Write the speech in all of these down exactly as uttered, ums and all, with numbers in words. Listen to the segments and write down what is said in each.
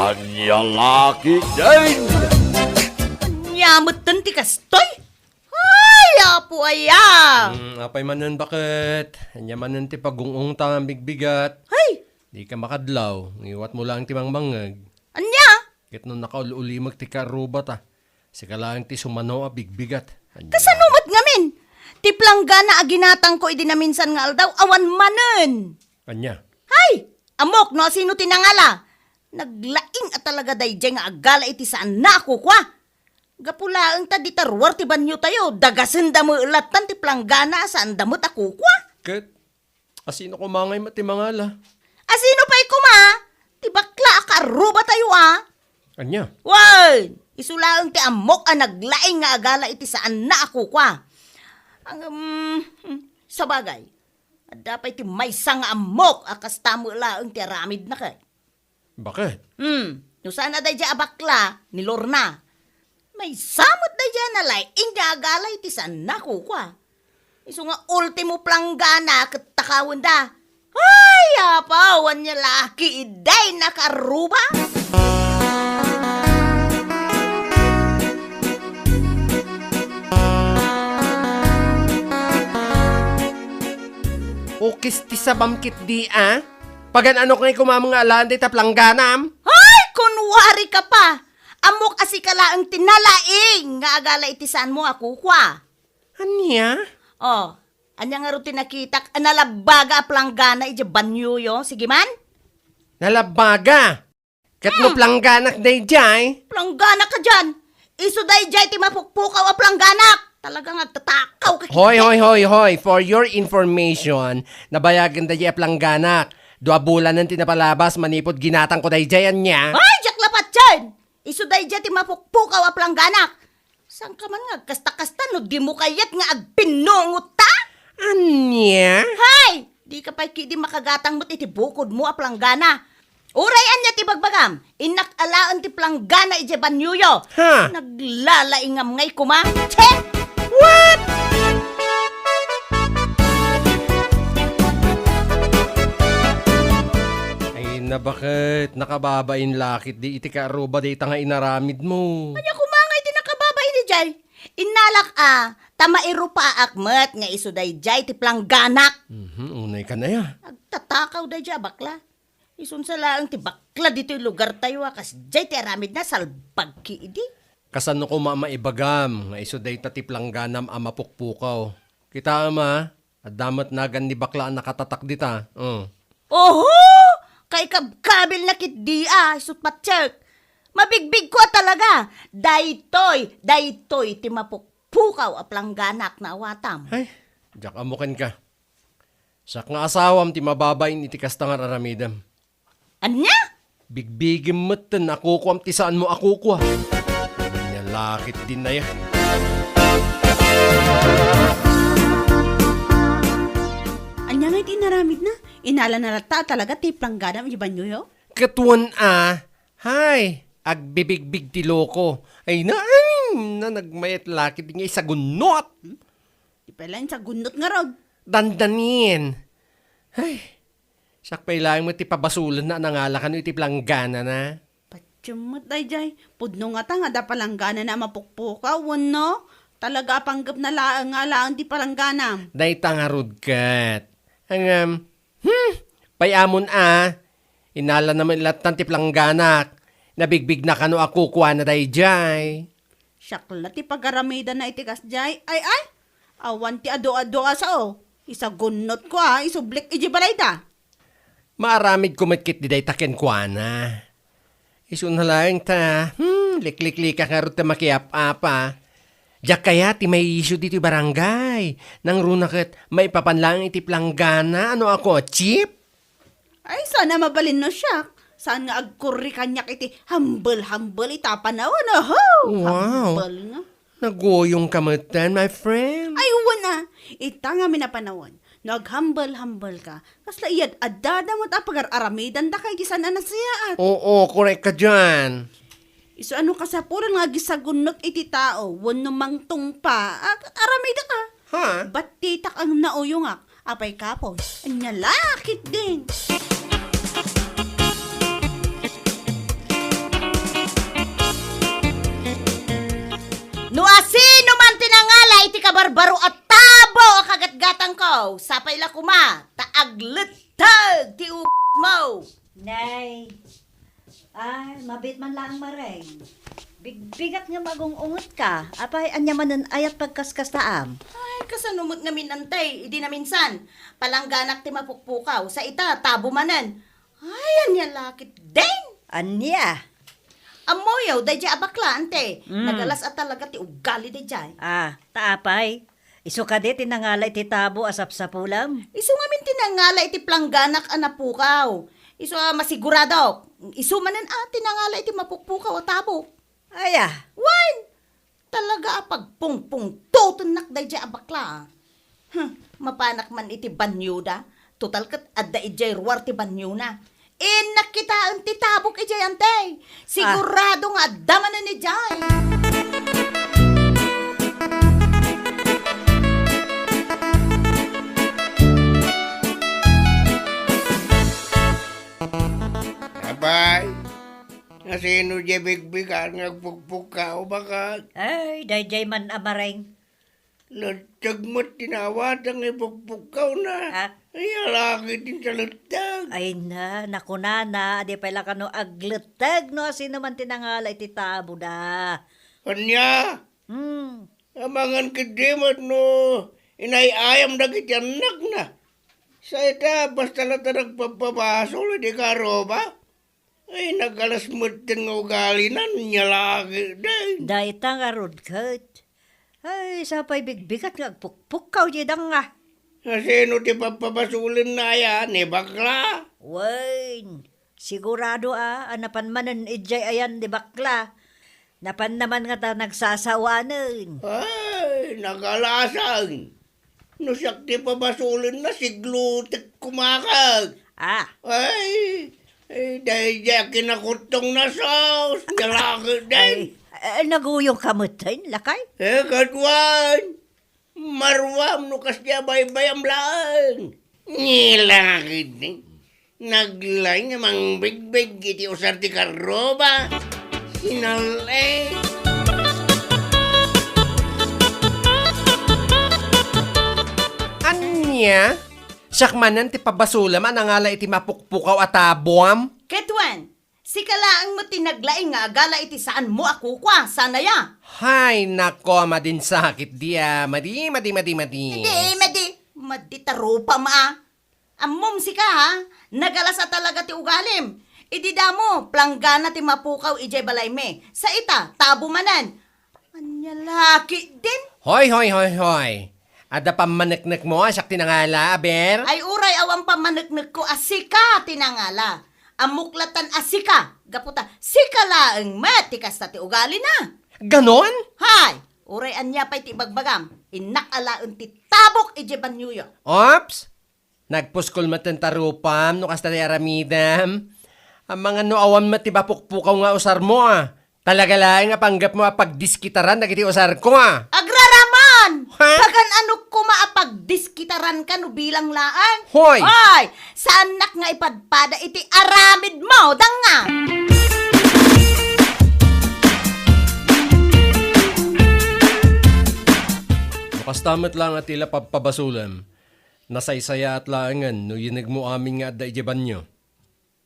Ania la ketdin? Ania metten ti kastoy? Ay, Apo aya! Hmm, apay manen, baket? Ania manen ti pagung-ungta nga bigbigat? Ay! Dika makadlaw, ngiwatmo laeng ti mangmangngeg. Ania? Ket no nakaul-ulimeg ti karrubata, sika laeng ti sumano a bigbigat. Ania? Kasano met ngamin? Ti planggana a ginatangko idi naminsan nga aldaw, awan manen. Ania? Hay! Ammok no asino ti nangala. Naglaing a talaga daydiay nga agala iti saanna a kukua. Gapu laeng ta dita ruar ti baniotayo, dagasenda met lattan ti planggana a saanda met a kukua. Ket asino koma ngay met ti mangala? Asino pay koma? Ti bakla a karrubatayo a. Ania? Wen, isu laeng ti ammok a naglaing nga agala iti saanna a kukua. Ang, um, sabagay, adda pay ti maysa nga ammok a kasta met laeng ti aramidna ket. Baket? Hmm, no saan a daydiay a bakla, ni Lorna. Maysa met daydiay a nalaing nga agala iti saanna a kukua. Isu nga ultimo planggana ket takawenda. Ay, apo, ania la ketdin a karruba? Ukis ti sabam ketdi a? Pagan-anok ngay koma nga alaen dayta plangganam? Ay, kunwarika pa! Ammok a sika laeng ti nalaing nga agala iti saanmo a kukua. Ania? Oh, ania ngarud ti nakitak a nalabbaga a planggana idiay banioyo? Sige man? Nalabbaga? Ket no Hmm. plangganak daydiay? Planggana ka diyan. Isu daydiay ti mapukpukaw a plangganak. Talaga nga agtatakaw ka Hoy, ketdi. hoy, hoy, hoy. For your information, nabayagen daydiay a plangganak. Dua bulanen ti napalabas manipud ginatangko daydiay, ania? Ay, diak la patien! Isu daydiay ti mapukpukaw a plangganak. Saan ka man nga agkasta-kasta no dimo kayat nga agpinnungotta? Ania? Hay! Dika pay ketdi makagatang met iti bukodmo a planggana. Uray ania ti bagbagam, innak alaen ti planggana idiay banioyo. Ha? Naglalaingam ngay koma. Che! What? Ay, nabaket, nakababain la ketdi iti karuba dayta nga inaramidmo. Ania koma nga iti nakababain idiay? Innalak a, ta mairupaak met nga isu daydiay ti plangganak. Mhm, unay ka na ya. Agtatakaw daydiay a bakla. Isunsa laeng ti bakla ditoy lugartayo a kasdiay ti aramidna, salbag ketdi. Kasano koma maibagam nga isu dayta ti plangganam a mapukpukaw? Kitaem a, adda met nagan ni bakla a nakatatak dita. Oh. Oho! Kaikabkabilna ketdi a, isut' patiek. Mabigbigko a talaga. Daytoy, daytoy ti mapukpukaw a plangganak, naawatam. Ay, diak ammo kenka. Siak nga asawam ti mababain iti kasta nga ar-aramidem. Ania? Bigbigim metten a kukuam ti saanmo a kukua. Ania la ketdin aya? Ania ngay ti inaramidna? Inalana latta a talaga ti plangganam idiay banioyo? Ket wen a, hay, agbibigbig ti loko. Ay na, ay na, nagmayat la ketdi nga isagunnot. Di pay laeng sagunnot ngarud. Dandanin. Ay, siak pay laeng met ti pabasolenna a nangala kano iti plangganana. Patiem met daydiay. Pudno ngata nga adda plangganana a mapukpukaw, wenno? Talaga a panggepna laeng nga alaen ti plangganam. Dayta ngarud ket. Ngem, hmm, pay-amon a. Inalana met lattan ti plangganak. Nabigbigna kano a kukuana daydiay. Siak la ti pagaramidana iti kasdiay. Ay, ay! Awan ti adu-adu a sao. Isagunnotko a, isublik idiay balayda. Maaramidko met ketdi dayta kenkuana. Isuna laeng ta, hmm, likliklikak ngarud ta makiap-apa. Diak kayat ti maiisyu ditoy barangay. Nangruna ket maipapan laeng iti planggana. Ano ako, chief? Ay, saan a mabalin no siak. Saan nga agkurri kaniak iti hambel-hambel ita a panawen? Oho! Wow! Hambel nga. Naguyong ka metten, my friend. Ay, wen a. Ita ngamin a panawen, no aghambel-hambel ka, kasla iyad-addada met a pagar-aramidandaka iti saan a nasayaat. Oo, korek ka diyan. Isu a no kasapulan nga agisagunnot iti tao wenno mangtungpa, ag-aramidaka. Ha? Battitak a nauyongak. Apay kapoy? Ania la ketdin? Sapay la koma, ta agletteg ti ugatmo. Nay, ay, mabiit man laeng, Mareng. Bigbigat nga magung-ungetka. Apay, ania manen ayat pagkaskastaam? Ay, kasano met ngamin, Ante, idi naminsan, palangganak ti mapukpukaw, sa ita, tabo manen. Ay, ania la ketdin? Ania? Ammoyo, daydiay a bakla, Ante. Mm. Nagalas a talaga ti ugali daydiay. Ah, ta apay? Isu kadi ti nangala iti tabo a sapsapulem? Isu ngamin ti nangala iti plangganak a napukaw. Isu a masiguradok. Isu manen a ti nangala iti mapukpukaw a tabo. Aya? Wen, talaga a pagpungpungtotennak daydiay a bakla, a. Huh, mapanak man iti banioda. Total ket adda idiay ruar ti baniona. Innak kitaen ti tabok idiay, Ante. Ah. Sigurado nga adda manen idiay. Apay, asino diay bigbigat nga agpukpukkaw, baket? Ay, daydiay man a Mareng. Letteg met ti naawatan nga ipukpukkawna. Ah. Ay, ala ketdin ta letteg. Ay na, nakunana, adi pay la kano agletteg no asino man ti nangala iti taboda. Ania? Hmm. Amangan ketdi met no inay-ayam dagiti annakna. Sa ita, basta la ta nagpabpabasol idi karuba. Ay, nagalas metten nga ugalina, nia la ketdin. Dayta ngarud ket. Ay, sapay bigbigat nga agpukpukkaw diay danga. Asino ti pabpabasolenna aya, ni bakla? Wen, sigurado a, a napan manen idiay ayan ni bakla. Napanna man ngata nagsasawanen. Ay, nagalasan. No siak ti pabasolenna, siglutek koma kak. Ah. Ay, ay, daydiay a kinakuttongna sos, nia la ketdin. Ay, eh, naguyongka metten, lakay? Eh, kaduan, maruam no kasdiay a baybayam laeng. Nia la ketdin. Naglaing a mangbigbig iti usar ti karuba. Sinal-i. Ania? Siak manen ti pabasolem a nangala iti mapukpukaw a taboam? Ket wen, sika laeng met ti naglaing nga agala iti saanmo a kukua, saan aya? Hay, nako, madinsakit dia. Madi, madi, madi, madi. Madi, madi. Madi ta rupam a. Ammom sika, ha? Nagalas a talaga ti ugalim. Idi damo, planggana ti mapukaw idiay balaymi. Sa ita, tabo manen. Ania la ketdin? Hoy, hoy, hoy, hoy. Adda pammaneknekmo a siak ti nangala, aber? Ay, uray awan pammaneknekko a sika ti nangala. Ammok lattan a sika, gapu ta sika laeng met ti kasta ti ugalina. Ganon? Hay! Uray ania pay ti ibagbagam, innak alaen ti tabok idiay banioyo. Ops! Nagpuskol metten ta rupam no kasta ti aramidem. Amangan no awan met ti mapukpukaw nga usarmo, a. Talaga laeng a panggepmo a pagdiskitaran dagiti usarko, a. Agraraman! Ha? Pagan-anok koma a pagdiskitaranka no bilang laeng? Hoy! Hoy! Saannak nga ipadpada iti aramidmo, danga! No kasta met laeng a ti la pabpabasolem, nasaysayaat laengen no yinegmo amin nga adda idiay banio.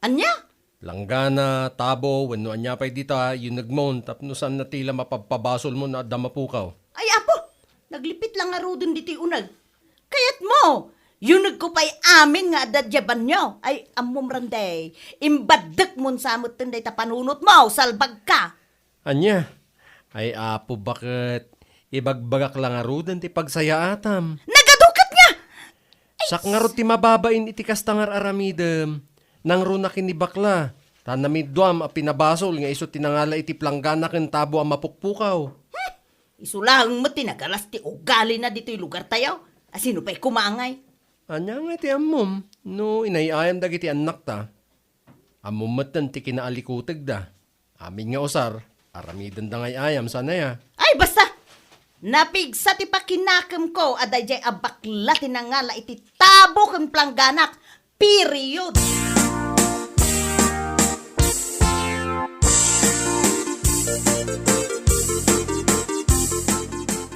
Ania? Langgana, tabo, wenno ania pay dita, yinegmon tapno saanna ti la mapabpabasolmo no adda mapukaw. Ay, Apo! Naglipit la ngaruden ditoy uneg. Kayatmo, yinegko pay amin nga adda diay banio. Ay, ammom, Randay, imbaddekmon sa metten dayta panunotmo, salbagka. Ania? Ay, Apo, baket? Ibagbagak la ngaruden ti pagsayaatam. Nagadu ket nga! Ay, siak ngarud ti mababain iti kasta nga ar-aramidem. Nangruna ken ni bakla, ta namiduam a pinabasol nga isu ti nangala iti planggana ken tabo a mapukpukaw. Hmm! Isu laeng met ti nagalas ti ugalina ditoy lugartayo. A sino pay koma ngay? Ania ngay ti ammom no inay-ayam dagiti annakta? Ammom metten ti kinaalikutegda. Amin nga usar, aramidenda nga ay-ayam, saan aya? Ay, basta! Napigsa ti pakinakemko a daydiay a bakla ti nangala iti tabo ken plangganak. Period!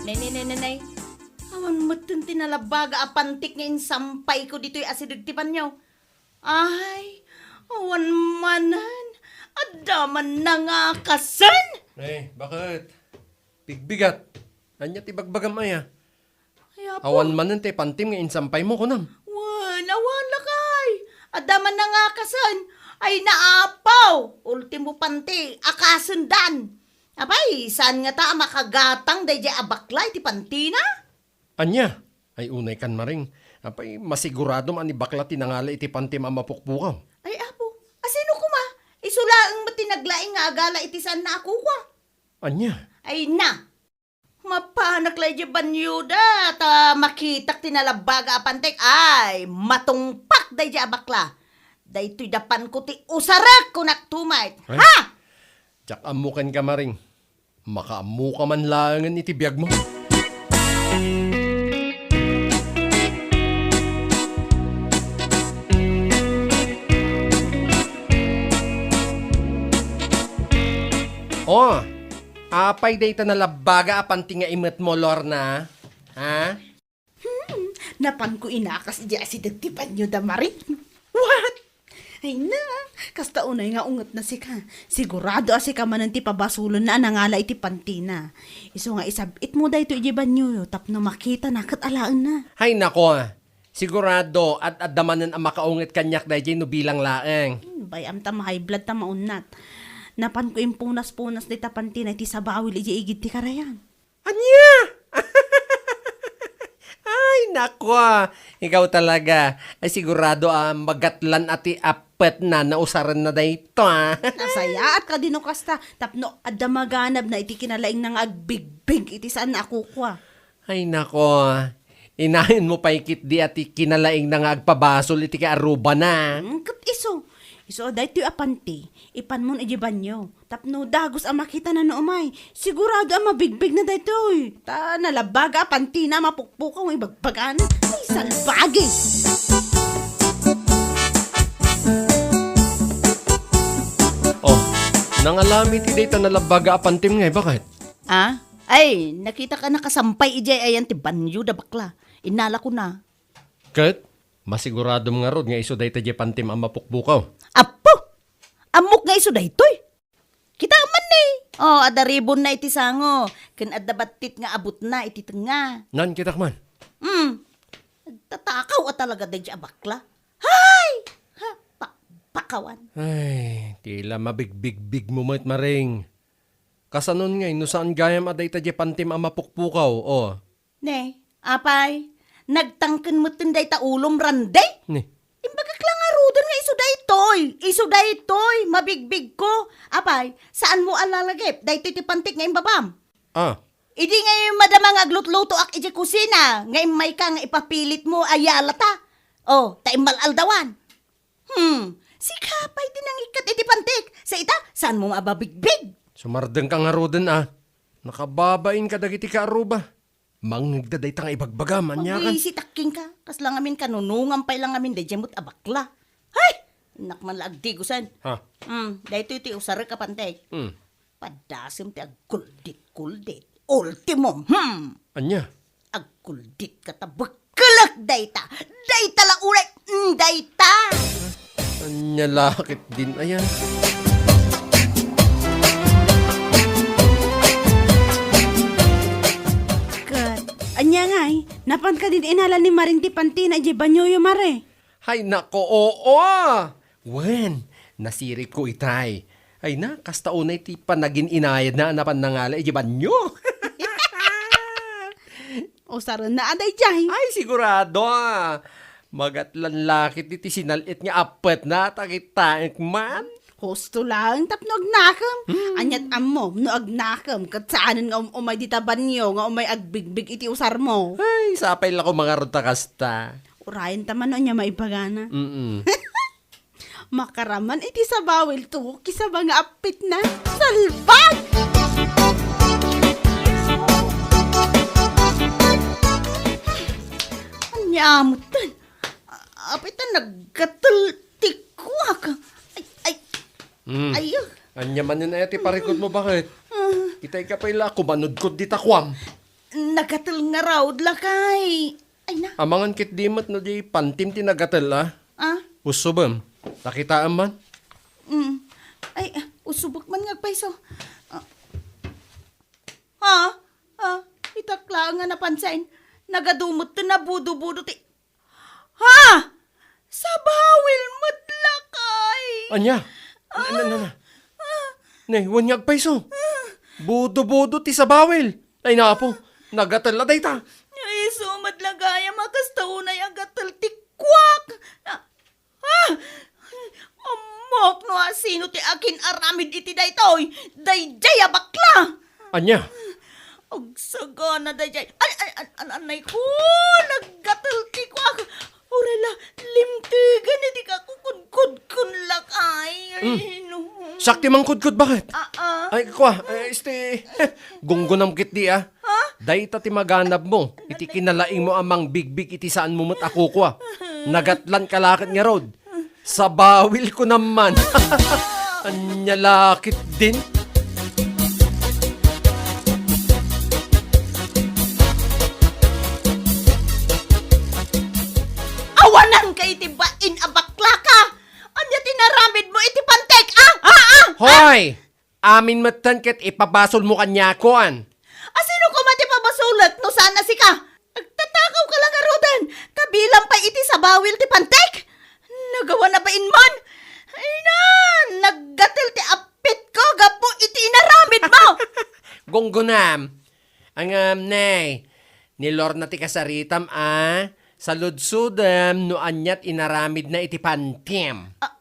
Nay, nay, nay, nay, nay. Awan metten ti nalab- Baga a pantik nga insampayko ditoy asideg ti banyo. Ay, awan manen. Adda man nangakasen. Eh, bakit? Bigbigat. Ania ti bagbagam aya? Ay, apo. Awan manen ti pantim nga insampaymo, kunam. Wen, awan lakay. Adda man nangakasen. Ay, naapaw. Ultimo panti, akasendan. Apay, saan ngata a makagatang daydiay a bakla iti pantina? Ania? Ay, unay kan maring. Apay, masiguradom a ni bakla ti nangala iti pantim a mapukpukaw. Ay, apo, asino koma? Isu laeng met ti naglaing nga agala iti saanna a kukua. Ania? Ay na, mapanak la idiay banyoda, ta makitak ti nalabbaga a pantik. Ay, matungpak daydiay a bakla. Daytoy dapanko ti usarek, kunak tumay. Ay. Ha? Diak ammo kenka, maring. Makaammoka man laengen iti biagmo. Oh, apay dayta nalabbaga a panti nga imetmo, Lorna? Ha? Hmm, napanko inakas idiay asideg ti banyoda, maring. What? Ay na, kasta unay nga ungetna sika. Sigurado a sika manen ti pabasolenna a nangala iti pantina. Isu nga isab-itmo daytoy idiay banyoyo tapno makitana ket alaenna. Hay nako, sigurado, ad-adda manen a makaunget kaniak daydiay no bilang laeng. Hmm, bay-am ta ma-high blood ta maunnat. Napanko impunas-punas dayta pantina iti sabawil idiay igid ti karayan. Ania? Ay, nako. Ikaw talaga. Ay, sigurado a magatlan a ti apetna, nausarenna dayto, ah. Nasayaat kadi no kasta, tapno adda maganabna iti kinalaingna nga agbigbig iti saanna a kukua. Ay, nako. Inayon mo pay ketdi a ti kinalaingna nga agpabasol iti kaarrubana. Hmm, ket isu. Isu a daytoy a panti, ipanmon idiay banyo. Tapno dagus a makitana no umay, sigurado a mabigbigna daytoy. Ta nalabbaga a pantina mapukpukaw nga ibagbagana. Ay, salbage! Oh, nangalami ti dayta nalabbaga a pantim ngay, bakit? Ah? Ay, nakitak a nakasampay idiay ayan ti banyoda bakla. Innalakona. Ket, masiguradom ngarud nga isu dayta diay pantim a mapukpukaw. Apo! Ammok nga isu daytoy. Kita man ni. Oh, adda ribonna iti sango, ken adda battit nga abutna iti tengnga. Nan, kitak man. Hmm. Nagtatakaw a talaga daydiay a bakla. Hay! Ha, pa-, pakawan. Ay, tila mabigbigbigmo met, maring. Kasanon ngay no saan gayam a dayta diay pantim a mapukpukaw, oh? Ne, apay, nagtangken metten dayta ulom, Randy? Ne. Imbagak la ngaruden nga isu daytoy, isu daytoy, mabigbigko. Apay, saanmo a lalagip daytoy ti pantik nga imbabam? Ah. Idi ngay madama nga aglutlutoak idiay kusina, nga immayka nga ipapilitmo a yalata. Oh, ta immal-aldawan. Hmm, sika pay ti nangikkat iti pantik. Sa ita, saanmo a mabigbig? Sumardengka ngaruden, ah. Nakababain kadagiti kaarruba. Mangngegda dayta nga ibagbagam, ania kan? Magbisitak kenka. Kasla ngamin kanunongan pay la ngamin daydiay met a bakla. Hay! Innak man la agdigusen. Ha? Hmm, daytoy ti usarek a pantik. Hmm. Padasem ti agkuldit-kuldit. Ultimo, hmm! Ania? Agkuldit ka ta bekkelek dayta. Dayta la uray, mm, dayta! Ania la ketdin aya? Ket, ania ngay? Napan kadin inala ni Maring ti pantina idiay banyoyo, Mare? Hay nako, oo! Wen, nasiripko itay. Ay na, kasta unay ti panagin-inayadna a napan nangala idiay banyo. Usarenna a daydiay. Ay, sigurado, ah. Magatlan la ketdi ti sinal-it nga apetna, takitaek man. Husto laeng tapno agnakem. Hmm. Aniat ammom no agnakem ket saanen nga um-umay dita banyo nga umay agbigbig iti usarmo. Ay, sapay la koma ngarud ta kasta. Urayen ta man no ania maibagana. Mm-mm. Makaraman iti sabawil, tuki saba nga appitna. Salbag! Ania metten? Apay ta naggatel ti kuak. Ay, ay. Hmm. Ay, ah. Ania manen aya ti parikutmo, bakit? Ah. Itay ka pay la, kumanudkod dita kuam. Nagatel ngarud, lakay. Ay na. Amangan ketdi met no di pantim ti nagatel, a? Ah? Usubem. Ta kitaem man. Mm. Ay, ah, usubek man nga agpayso. Ah. Ha? Ah, itak laeng nga napansin. Nagadu met ti nabudo-budo ti, ha? Sabawil met lakay. Ania? Na, na, na, na. Ah. Ne, wen nga agpayso. Budo-budo ti sabawil. Ay, napo. Nagatel la dayta. Ay, isu met la gayam a kasta unay agatel ti kuak. Ah, ah! Ammok no asino ti akin-aramid iti daytoy. Daydiay a bakla. Ania? Agsagana daydiay. Ay, ay, ay, ay, anay ko. Naggatel ti kuak. Uray la, limtegan iti kakukudkudkon lakay. Ay, Mm. no. Sakti mangkudkod, baket? Ah, ah. Ay, kua, eh, este, gunggunam ketdi, ah. Ha? Dayta ti maganabmo, iti kinalaingmo a mangbigbig iti saanmo met a kukua. Nagatlan ka la ket ngarud. Sabawil ko naman. Ania la ketdin? Awanan ka iti bain a baklaka! Ania ti naramidmo iti pantek, ah? Ah, ah, ah? Hoy! Amin metten ket ipabasolmo kaniakon. Asino koma ti pabasolek no saan a sika? Agtatakaw ka la ngaruden, kabilang pay iti sabawil ti pantek? Nagawan a bain man? Ay na, naggatel ti appetko gapu iti inaramidmo! Gunggunam. Ngem, ne, ni Lorna ti kasaritam a, saludsodem no aniat inaramidna iti pantim. Ah,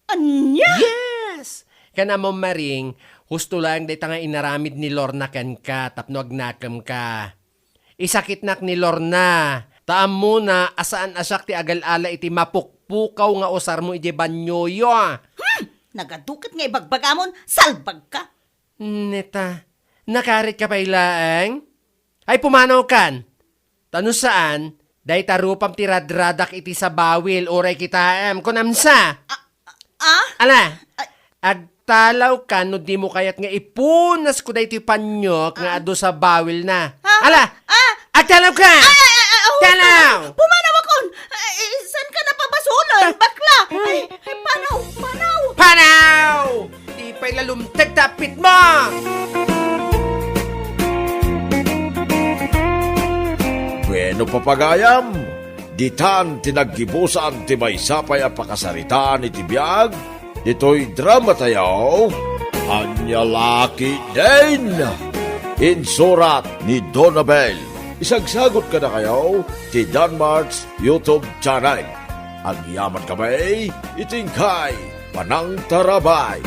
Ania? Yes! Ken ammom, Maring, husto laeng dayta nga inaramid ni Lorna kenka tapno agnakemka. Isakitnak ni Lorna, ta ammona a saan a siak ti agal-ala iti mapukpukaw nga usarmo idiay banyoyo. Hmm! Nagadu ket nga ibagbagamon, salbagka! Neta, nakarit ka pay laeng? Ay, pumanawkan! Ta no saan, dayta rupam ti radradak iti sabawil uray kitaem, kunam sa? Ah, ah? Ala, Ay. Agtalawka no dimo kayat nga ipunasko daytoy panyok nga Ah. adu sabawilna. Ha? Ala, Ah! agtalawka! Ay, ay, ay, ay, oh, Talaw! Pumanaw akon! Ay, saan ka napabasolon, bakla? Ay, ay, panaw, panaw! Panaw! Di pay la lumteg ta appetmo! Bueno, papagayam, ditan ti naggibusan ti maysa pay a pakasaritaan iti biag ditoy drama tayo, Ania La Ketdin! Insurat ni Donabel. Isagsagot kadakayo ti Danmart's YouTube channel. Agyaman kami iti inkay panangtarabay.